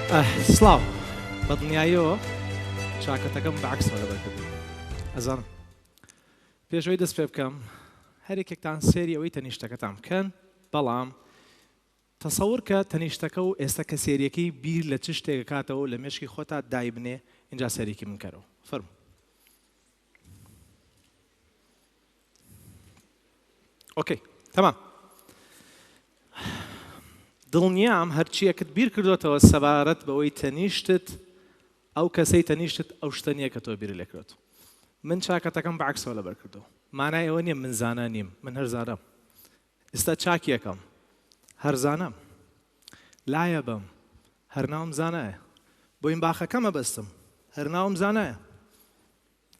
سڵاو بەدڵنیاییەوە چاکەتەکەم بە عەکسەوە لەبەر کردووە ئەزانم پێشەوەی دەست پێ بکەم هەرێکێکتان سێری ئەوەی تەنیشتەکەتان بکەن بەڵام تەسەور کە تەنیشتەکە و ئێستا کە سێریەکەی بیر لە چ شتێک کاتەوە لە مێشکی خۆتا دایبنێ اینجا سەرێکی من کەرەوە فەرموو okay تەمام دڵنیام هەرچیەکت بیر کردوتەوە سەبارەت بەوەی تەنیشتت ئەو کەسەی تەنیشتت ئەو شتە نییە کە تۆ بیری لێکرێت من چاکەتەکەم بەعکسەوە لەبەر کردو مانای ئەوە نییە من زانا نیم من هەر زانام ئێستا چاکیەکەم هەر زانام لایە بم هەر ناوم زانایە بۆیم باخەکەمە بەستم هەر ناوم زانایە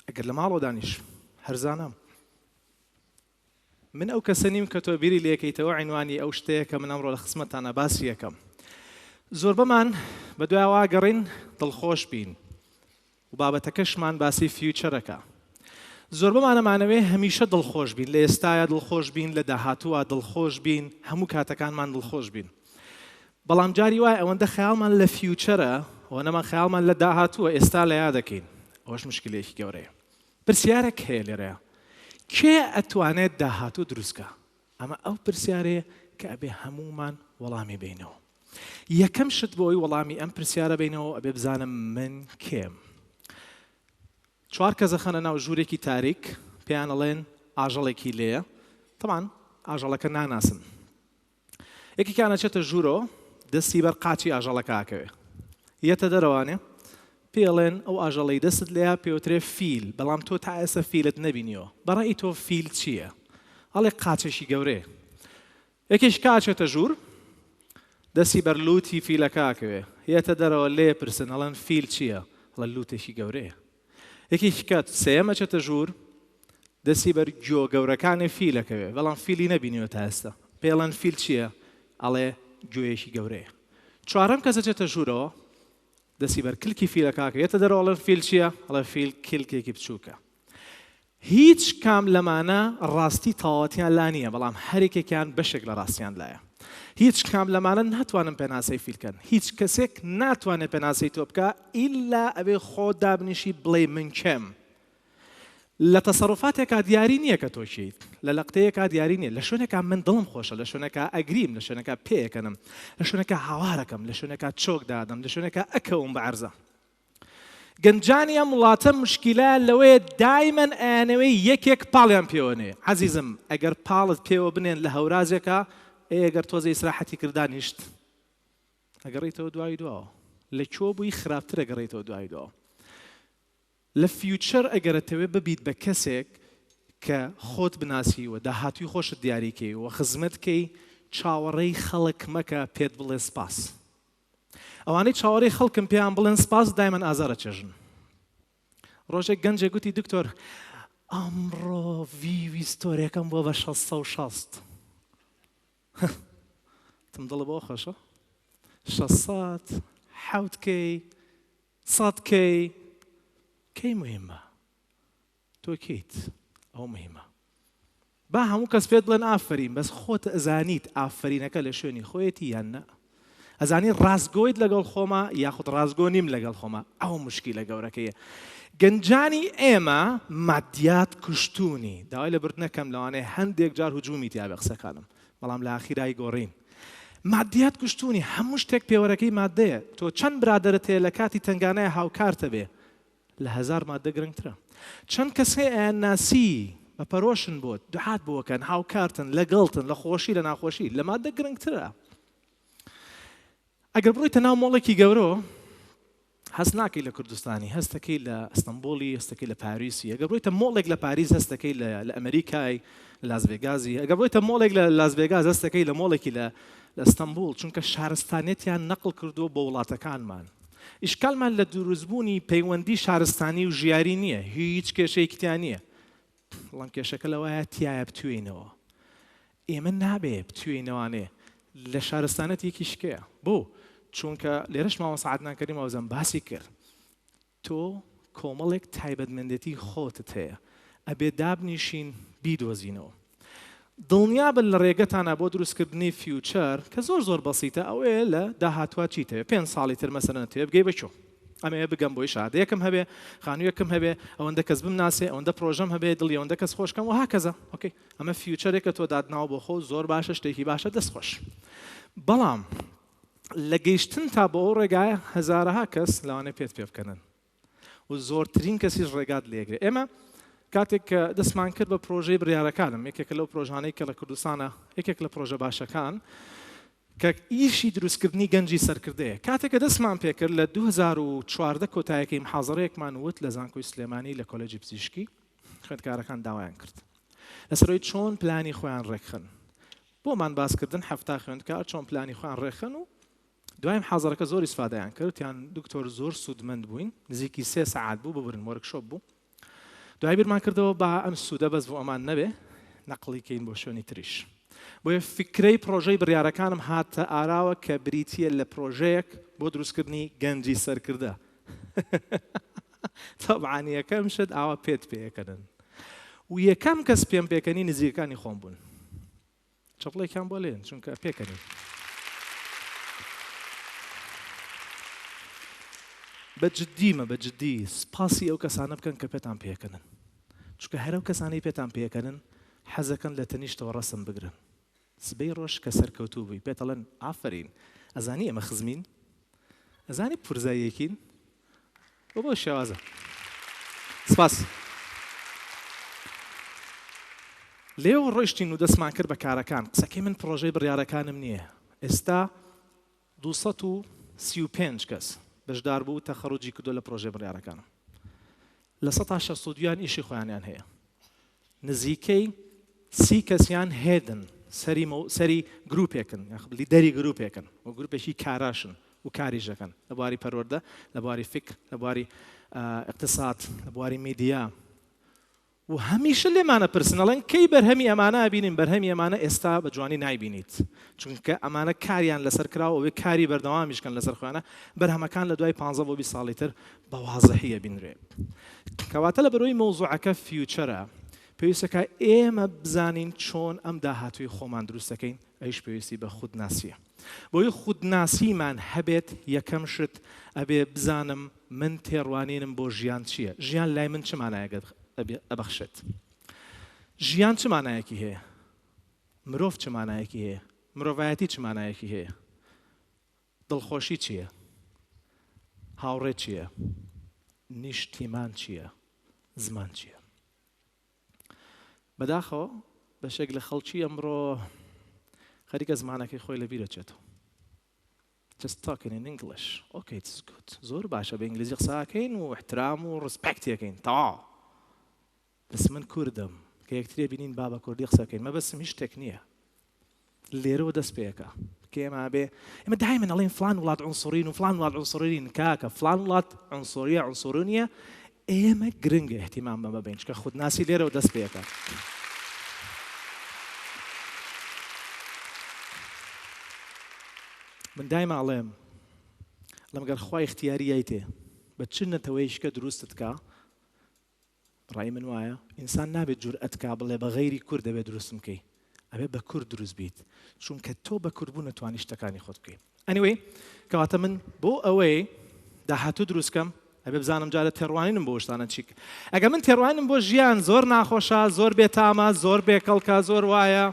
ئەگەر لە ماڵەوە دانیشم هەر زانام. من ئەو کەسە نیم کە تۆ بیری لێکەیتەوە عینوانی ئەو شتەیە کە من ئەمڕۆ لە خزمەتتانا باسی ئەکەم. زۆربەمان بەدوای ئەوە ئەگەڕێین دڵخۆش بین و بابەتەکەشمان باسی future ەکە. زۆربەمان ئەمانەوێ هەمیشە دڵخۆش بین، لە ئێستایا دڵخۆش بین، لە داهاتووا دڵخۆش بین، هەموو کاتەکانمان دڵخۆش بین. بەڵام جاری وایە ئەوەندە خەیاڵمان لە future ە ئەوەنەمان خەیاڵمان لە داهاتووە ئێستا لە یاد دەکەین ئەوەش مشکلەیەکی گەورەیە پرسیارێک هەیە لێرەیە کێ ئەتوانێت داهاتوو دروستکە ئەمە ئەو پرسیارەیە کە ئەبێ هەموومان وەڵامی بینەوە یەکەم شت بۆ ئەوی وەڵامی ئەم پرسیارە بینەوە ئەبێ بزانم من کێم چوار کەس ئەخەنە ناو ژوورێکی تاریک پێیان ئەڵێن ئاژەڵێکی لێیە تەمان ئاژەڵەکە ناناسن یەکێکیان ئەچێتە ژوورەوە دەستی بەر قاچی ئاژەڵەکە ئەکەوێ یەتە دەرەوانێ پێڵێن ئەو ئاژەڵەی دەستت لێیا پێوترێ فیل بەڵام تۆ تا ئێستا فیلت نەبینیەوە بەڕێی تۆ فیل چییە؟ ئەڵێ قاچێکی گەورەیە یەکێک کاچێتە ژوور دەستی بەر لوتی فیلەکە ئەکەوێ یەتە دەرەوە لێ پرسن ئەڵێن فیل چییە؟ ئەڵێ لوتێکی گەورەیە یەکێکی کە سێیەم ئەچێتە ژوور دەستی بەر گۆ گەورەکانی فیل ئەکەوێ بەڵام فیلی نەبینیوە تا ئێستا پێڵێن فیل چییە؟ ئەڵێ گوێیەکی گەورەیە چوارەم کەس ئەچێتە ژوورەوە دەستی بەر کلکی فیلەکە ئەکەوێ یەتە دەرەوە ئەڵێن فیل چییە؟ ئەڵێ فیل کلکێکی بچووکە هیچ کام لەمانە ڕاستی تەواوەتیان لا نییە، بەڵام هەریەکێکیان بەشێک لە ڕاستیان لایە. هیچ کام لەمانە ناتوانن پێناسەی فیل کەن. هیچ کەسێک ناتوانێت پێناسەی تۆ بکا ئیلا ئەبێ خۆت دابنیشی بڵێی من کێم. لە تەسەروفاتێکا دیاری نییە کە تۆ کێیت. لە لەقتەیەکا دیاری نییە. لە شوێنێکا من دڵم خۆشە، لە شوێنێکا ئەگریم، لە شوێنێکا پێئەکەنم، لە شوێنێکا هاوارەکەم، لە شوێنێکا چۆک دادەم، لە شوێنێکا ئەکەوم بە عەرزا. گەنجانی ئەم وڵاتە مشکیلەیان لەوەیە دایمەن ئەیانەوێ یەکێک پاڵیان پێوە نێ عەزیزم ئەگەر پاڵت پێوە بنێن لە هەورازێکا ئێ ئەگەر تۆزێ ئیسراحەتی کرد دانیشت ئەگەڕێیتەوە دوای دواوە لە کوێ بووی خراپتر ئەگەڕێیتەوە دوای دواوە لە future ئەگەر ئەتەوێ ببیت بە کەسێک کە خۆت بناسی و داهاتووی خۆشت دیاری کەی و خزمەت کەی چاوەڕێی خەڵک مەکە پێت بڵێ سپاس ئەوانەی چاوەڕێی خەڵکن پێیان بڵێن سپاس دایمەن ئازار ئەچێژن. ڕۆژێک گەنجێک گوتی دکتۆر ئەمڕۆ view ی story ەکەم بۆ بە 660 تم دڵە بۆ خۆشە 600 حوت کەی 100 کەی کەی مهمە تۆ کێیت ئەوە مهمە با هەموو کەس پێت بڵێن ئافەرین بەس خۆت ئەزانیت ئافەرینەکە لە شوێنی خۆیەتی یان نا ئەزانی ڕاستگۆیت لەگەڵ خۆما یاخود ڕاستگۆ نیم لەگەڵ خۆما ئەوە مشکیلە گەورەکەیە گەنجانی ئێمە مادیات کوشتونی داوای لە بردنەکەم لەوانەیە هەندێک جار هجومی تیابێ قسەکانم بەڵام لە ئاخیرای گۆڕین مادیات کوشتونی هەموو شتێک پێوەرەکەی مادەیە تۆ چەند برادەرت هەیە لە کاتی تەنگانەیە هاوکارتە بێ لە هەزار ماددە گرنگترە. چەند کەس هەیە ئەیانناسی بە پەرۆشن بۆت، دوعات بۆ ئەکەن، هاوکارتن، لەگەڵتن، لە خۆشی لە ناخۆشی، لە ماددە گرنگترە. ئەگەر بڕۆیتە ناو مۆڵێکی گەورەوە هەست ناکەی لە کوردستانی، هەستەکەی لە ئەستەنبوڵی، هەستەکەی لە پاریسی. ئەگەر بڕۆیتە مۆڵێک لە پاریس هەستەکەی لە ئەمریکای، لە لاس ڤێگازی. ئەگەر بڕۆیتە مۆڵێک لە لاس ڤێگاز هەستەکەی لە مۆڵێکی لە ئەستەنبوڵ، چونکە شارستانیەتیان نەقڵ کردووە بۆ وڵاتەکانمان. ئیشکالمان لە دروستبوونی پەیوەندی شارستانی و ژیاری نییە، هیچ کێشەیەکی تیا نییە، بەڵام کێشەکە لەوەیە تیایە بتوێینەوە. ئێمە نابێ بتوێینەوانێ لە شارستانەت یەکی شکەیە. بۆ؟ چونکە لێرەش مامۆستا عەدنان کەریم ئەوزەم باسی کرد. تۆ کۆمەڵێک تایبەتمەندێتی خۆتت هەیە، ئەبێ دابنیشین بیدۆزینەوە. دڵنیابن لە ڕێگەتانا بۆ دروستکردنی future کە زۆر زۆر بەسیتە ئەوەیە لە داهاتوا چیتەوێ پێنج ساڵی تر مەسەلەن ئەتەوێ بگەی بە کوێ ئەمەوێ بگەم بۆی شادەیەکم هەبێ خانوویەکم هەبێ ئەوەندە کەس بمناسێ ئەوەندە پرۆژەم هەبێ دڵی ئەوەندە کەس خۆشکەم و هاکەزا okay ئەمە future ێکە تۆ دادناوە بۆ خۆ زۆر باشە شتێکی باشە دەست خۆش بەڵام لە گەیشتن تا بۆ ئەو ڕێگایە هەزارەها کەس لەوانەیە پێت پێ بکەنن و زۆرترین کەسیش ڕێگات لێگرێ. ئێمە کاتێک کە دەستمان کرد بە پرۆژەی بڕیارەکانم، یەکێکە لەو پرۆژانەی کە لە کوردستانە یەکێک لە پرۆژە باشەکان کە ئیشی دروستکردنی گەنجی سەرکردەیە. کاتێک کە دەستمان پێکرد لە 2014 کۆتایەکەی محازەرەیەکمان وت لە زانکۆی سلێمانی لە کۆلێجی پزیشکی خوێندکارەکان داوایان کرد لەسەرەوەی چۆن پلانی خۆیان ڕێکخەن. بۆمان باسکردن 70 خوێندکار چۆن پلانی خۆیان ڕێکخەن و دوای محازەرەکە زۆر ئیسفادەیان کرد وتیان دکتۆر زۆر سوودمەند بووین نزیکی سێ سەعات بوو ببورن workshop بوو دوای بیرمان کردەوە با ئەم سوودە بەس بۆ ئەمان نەبێ نەقڵی کەین بۆ شوێنی تریش بۆیە فیکرەی پرۆژەی بڕیارەکانم هاتە ئاراوە کە بریتییە لە پرۆژەیەک بۆ دروستکردنی گەنجی سەرکردە تەبعەن یەکەم شت ئاوا پێت پێکەنن و یەکەم کەس پێم پێکەنی نزیکەکانی خۆم بوون چەپڵێکیان بۆ لێن چونکە پێکەنین. بە جدیمە بە جدی سپاسی ئەو کەسانە بکەن کە پێتان پێکەنن چونکە هەر ئەو کەسانەی پێتان پێکەنن حەزەکەن لە تەنیشتەوە ڕەسم بگرن سبەی ڕۆژ کە سەرکەوتوو بووی پێتەڵێن ئافەرین ئەزانی ئێمە خزمین ئەزانی پورزاییەکین بۆ بەو شێوازە سپاس. لێوە ڕۆیشتین و دەستمان کرد بە کارەکان قسەکەی من پڕۆژەی بڕیارەکانم نییە ئێستا 235 کەس بەشدار بوو تەخەڕوجی کردو لە پڕۆژەی بڕیارەکانم 62% ئیشی خۆیانیان هەیە نزیکەی سی کەسیان head ن سەری سەری گروپێکن یاخود لیدەری گروپێکن و گروپێکی کاراشن و کاریش دەکەن لە بواری پەروەردە لە بواری فکر لە بواری اقتصاد لە بواری میدیا و هەمیشە لێمانە پرسن ئەڵێن کەی بەرهەمی ئەمانە ئەبینین بەرهەمی ئەمانە ئێستا بە جوانی نایبینیت چونکە ئەمانە کاریان لەسەر کراوە ئەوێ کاری بەردەوامیش کەن لەسەر خۆیانە بەرهەمەکان لە دوای 15 بۆ 20 ساڵی تر بە وازحی ئەبینرێ کەواتە لە بەرۆی مەوزوعەکە future ە پێویستەکە ئێمە بزانین چۆن ئەم داهاتووی خۆمان دروست دەکەین ئەویش پێویستی بە خودناسیە بۆی خودناسیمان هەبێت یەکەم شت ئەبێ بزانم من تێڕوانینم بۆ ژیان چییە ژیان لای من چ مانایەک ئەبەخشێت ژیان چ مانایەکی هەیە مرۆڤ چ مانایەکی هەیە مرۆڤایەتی چ مانایەکی هەیە دڵخۆشی چییە؟ هاوڕێ چییە؟ نیشتیمان چییە؟ زمان چییە؟ بەداخەوە بەشێک لە خەڵکی ئەمڕۆ خەریکە زمانەکەی خۆی لەبیر ئەچێتەوە. Just talking in English. Okay, it's good. زۆر باشە بە ئینگلیزی قسەکەین و احترام و respect ەکەین. تەواو. بەس من کوردم کە یەکتری بینین با بە کوردی قسە بکەین مەبەستم هیچ شتێک نییە لێرەوە دەست پێکە کە ئێمە بێ ئێمە دایمەن ئەڵێن فلان وڵات عنصرین و فلان وڵات عنصرین کاکە فلان وڵات عنصریە عنصری نییە ئێمە گرنگە اهتمام بەمە بین چکە خودناسی لێرەوە دەست پێکە من دایمە ئەڵێم ئەڵێم گەر خوای اختیاری یایتێ بە چ نەتەوەیشکە دروستت کا ڕای من وایە ئینسان نابێت جورئەت کا بڵێ بە غەیری کورد دەبێت دروستم کەی ئەبێ بە کورد دروست بیت چونکە تۆ بە کورد بوون نەتوانی شتەکانی خۆت بکەی anyway کەواتە من بۆ ئەوەی داهاتوو دروست کەم ئەبێ بزانم جارە تێڕوانینم بۆ شتانە چی ئەگە من تێڕوانینم بۆ ژیان زۆر ناخۆشە زۆر بێتامە زۆر بێکەڵکە زۆر وایە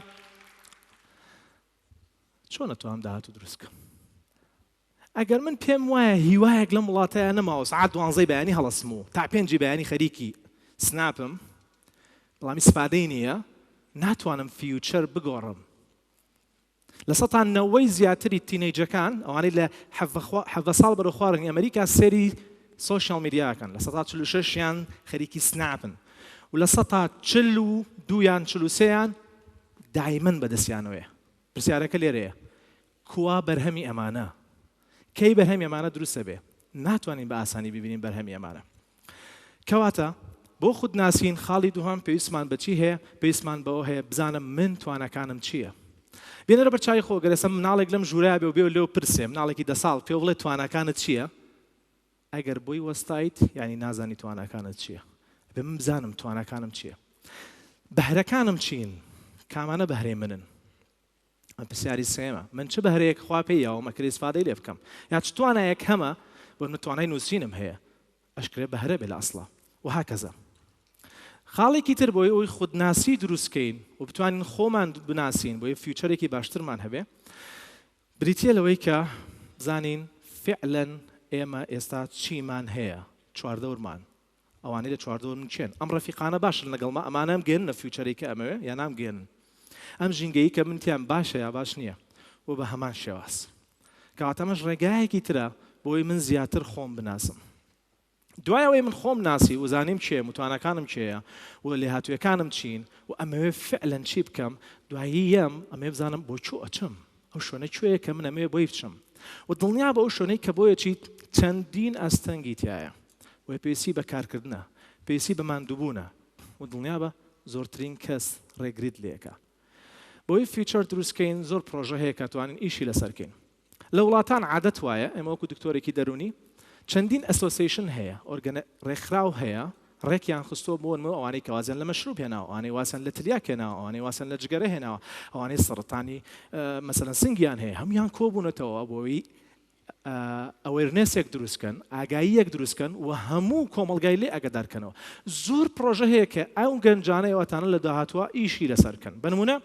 چۆن ئەتوانم داهاتوو دروست کەم ئەگەر من پێم وایە هیوایەک لەم وڵاتەیا نەماوە سەعات دوانزەی بەیانی هەڵەسم و تا پێنجی بەیانی خەریکی سناپم بەڵام ئیسفادەی نییە ناتوانم future بگۆڕم لە سەتا نەوەی زیاتری teenage ەکان ئەوانەی لە حەڤە ساڵ بەرەو خوارن ئەمریکا سێری social media کەن لە سەتا چل و شەشیان خەریکی سناپن و لە سەتا چل و دوویان چل و سێیان دایمەن بەدەستیانەوەیە پرسیارەکە لێرەیە کوا بەرهەمی ئەمانە؟ کەی بەرهەمی ئەمانە دروست ئەبێ؟ ناتوانین بە ئاسانی ببینین بەرهەمی ئەمانە. کەواتە بۆ خودناسین خاڵی دووهەم پێویستمان بە چی هەیە؟ پێویستمان بەوە هەیە بزانم من تواناکانم چییە؟ بێنەرە بەر چاوی خۆ گەر ئێستا مناڵێک لەم ژوورە بێ و بێ و لێو پرسێ مناڵێکی دە ساڵ پێو بڵێ تواناکانت چییە؟ ئەگەر بۆی وەستایت یانی نازانی تواناکانت چییە. ئەبێ من بزانم تواناکانم چییە؟ بەهرەکانم چین؟ کامانە بەهرەی منن؟ ئەم پرسیاری سێیەمە، من چ بەهرەیەک خوا پێی یاوم ئەکرێ ئیسفادەی لێ بکەم؟ یا چ توانایەک هەمە، بۆ من توانای نووسینم هەیە، ئەشکرێ بەهرە بێ لە ئەسڵا وهکذا. خاڵێکی تر بۆی ئەوەی خودناسی دروست کەین و بتوانین خۆمان بناسین بۆی future ێکی باشترمان هەبێ بریتیە لەوەی کە بزانین فعلەن ئێمە ئێستا چیمان هەیە چواردەورمان ئەوانەی لە چواردەور من کێن؟ ئەم ڕەفیقانە باشن لەگەڵما؟ ئەمانە ئەمگەیەننە future ەی کە ئەمەوێ یا نامگەیەنن؟ ئەم ژینگەی کە من تیام باشە یا باش نییە؟ و بە هەمان شێواز. کەواتە ئەمەش ڕێگایەکی ترە بۆی من زیاتر خۆم بناسم. دوای ئەوەی من خۆم ناسی و زانیم کێم و تواناکانم کێیە و لێهاتوویەکانم چین و ئەمەوێ فعلەن چی بکەم، دوایی یەم ئەمەوێ بزانم بۆ کوێ ئەچم؟ ئەو شوێنە کوێیە کە من ئەمەوێ بۆی بچم؟ و دڵنیابە ئەو شوێنەی کە بۆی ئەچیت چەندین ئاستەنگی تیایە. بۆیە پێویستی بە کارکردنە، پێویستی بە ماندووبوونە و دڵنیابە زۆرترین کەس ڕێگریت لێکا. بۆی future دروست کەین زۆر پڕۆژە هەیە کە توانین ئیشی لەسەر کەین. لە وڵاتان عادەت وایە، ئێمە وەکو دکتۆرێکی دەروونی چەندین association هەیە، ئۆرگەنە ڕێکخراو هەیە ڕێکیان خستووە بۆ نموونە ئەوانەی کە وازیان لە مەشروب هێناوە، ئەوانەی وازیان لە تلیاک هێناوە، ئەوانەی وازیان لە جگەرە هێناوە، ئەوانەی سەڕەتانی مەسەلەن سنگیان هەیە، هەموویان کۆبوونەتەوە بۆی awareness ێک دروست کەن، ئاگاییەک دروست کەن و هەموو کۆمەڵگای لێ ئاگادار کەنەوە. زۆر پڕۆژە هەیە کە ئەو گەنجانە ئێواتانە لە داهاتووا ئیشی لەسەر بکەن. بە نموونە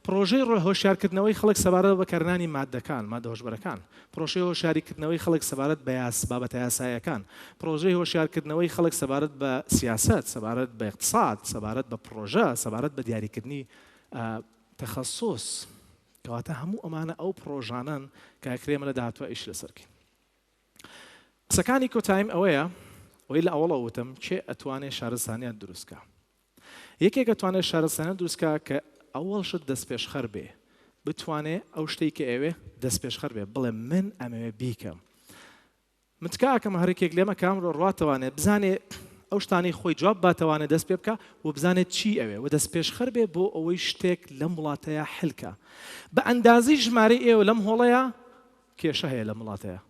پڕۆژەی هۆشیارکردنەوەی خەڵک سەبارەت بە بەکارهێنانی ماددەکان، ماددە هۆشبەرەکان، پڕۆژەی هۆشیاریکردنەوەی خەڵک سەبارەت بە یاس بابەتە یاساییەکان، پڕۆژەی هۆشیارکردنەوەی خەڵک سەبارەت بە سیاسەت، سەبارەت بە ئیقتساد، سەبارەت بە پڕۆژە، سەبارەت بە دیاریکردنی تەخەسوس. کەواتە هەموو ئەمانە ئەو پڕۆژانەن کە ئەکرێ ئێمە لە داهاتووە ئیش لەسەر بکەین. قسەکانی کۆتاییم ئەوەیە، ئەوەی لە ئەوەڵەوە وتم، کێ ئەتوانێ شارستانیەت دروست کا؟ یەکێک ئەتوانێ شارستانیەت دروست کا کە ئەوەڵ شت دەستپێشخەر بێ، بتوانێ ئەو شتەی کە ئەیەوێ دەستپێشخەر بێ، بڵێ من ئەمەوێ بیکەم. من تکا ئەکەم هەرکێک لێمە کە ئەمڕۆ ڕواتەوانێ بزانێ ئەو شتانەی خۆی جواب باتەوانێ دەست پێ بکا و بزانێ چی ئەوێ و دەستپێشخەر بێ بۆ ئەوەی شتێک لەم وڵاتەیا حل کا. بە ئەندازەی ژمارەی ئێوە لەم هۆڵەیا کێشە هەیە لەم وڵاتەیا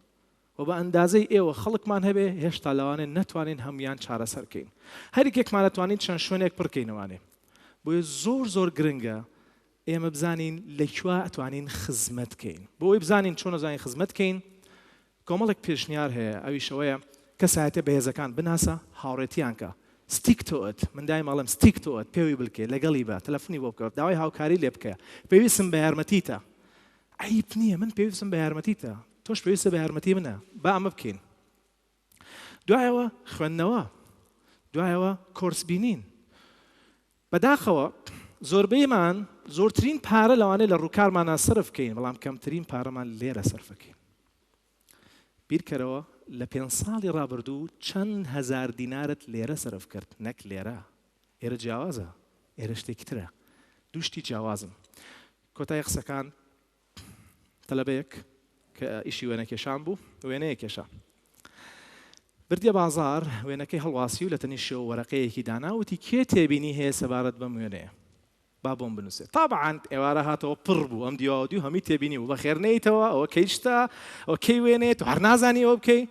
و بە ئەندازەی ئێوە خەڵکمان هەبێ هێشتا لەوانەیە نەتوانین هەموویان چارەسەر کەین. هەریکێکمان ئەتوانین چەند شوێنێک پڕ کەینەوانێ. بۆیە زۆر زۆر گرنگە ئێمە بزانین لە کوێ ئەتوانین خزمەت کەین. بۆ ئەوەی بزانین چۆن ئەزانین خزمەت کەین کۆمەڵێک پێشنیار هەیە ئەویش ئەوەیە کەسایەتیە بەهێزەکان بناسە هاوڕێتیان کە stick to it من دایم ئەڵێم stick to it پێوی بلکێ لەگەڵی بە تەلەفونی بۆ بکە داوای هاوکاری لێ بکە پێویستم بە یارمەتیتە عەیب نییە من پێویستم بە یارمەتیتە تۆش پێویستە بە یارمەتی منە با ئەمە بکەین دوایەوە خوێندنەوە دوایەوە کۆرس بینین بەداخەوە زۆربەیمان زۆرترین پارە لەوانەیە لە ڕووکارمانا سەرف بکەین بەڵام کەمترین پارەمان لێرە سەرفەکەین. بیرکەرەوە لە پێنج ساڵی ڕابردوو چەند هەزار دینارت لێرە سەرف کرد نەک لێرە. ئێرە جیاوازە ئێرە شتێکی ترە دوو شتی جیاوازن. کۆتای قسەکان تەلەبەیەک کە ئیشی وێنەکێشان بوو وێنەیە کێشا بردیە بازار وێنەکەی هەڵواسی و لە تەنیشەوە وەرەقەیەکی دانا وتی کێ تێبینی هەیە سەبارەت بەم وێنەیە با بۆم بنووسێت تابعاان ئێوارە هاتەوە پڕ بوو ئەم دیواوە دیو هەمی تێبینی بوو بەخێر نەیتەوە ئەوە کەی شتە ئەوە کەی وێنەیە تۆ هەر نازانی ئەوە بکەی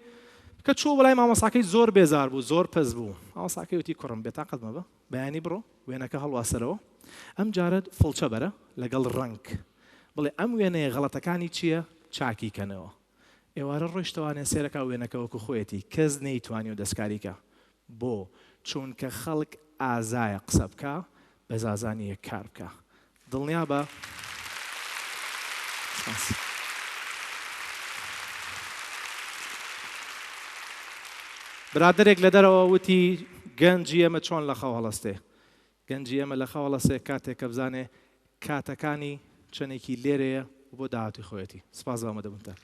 کە چووە بەلای مامۆساکەی زۆر بێزار بوو زۆر پەز بوو مامۆساکەی وتی کوڕم بێتاقەت مەبە بەیانی بڕۆ وێنەکە هەڵواسەرەوە ئەم جارە فڵچە بەرە لەگەڵ ڕەنگ بڵێ ئەم وێنەیە غەڵەتەکانی چییە چاکی کەنەوە ئێوارە ڕۆیشتەوانێ سێرەکا وێنەکە وەکو خۆیەتی کەس نەیتوانیوە دەستکاری کا بۆ چونکە خەڵک ئازایە قسە بکا بەس ئازا نییە کار بکا دڵنیابە سپاس. برادەرێک لە دەرەوە وتی گەنجی ئێمە چۆن لە خەو هەڵەستێ؟ گەنجی ئێمە لە خەو هەڵەسێ کاتێک کە بزانێ کاتەکانی چەندێکی لێرەیە و بۆ داهاتووی خۆیەتی. سپاس بە ئامادەبوونتان.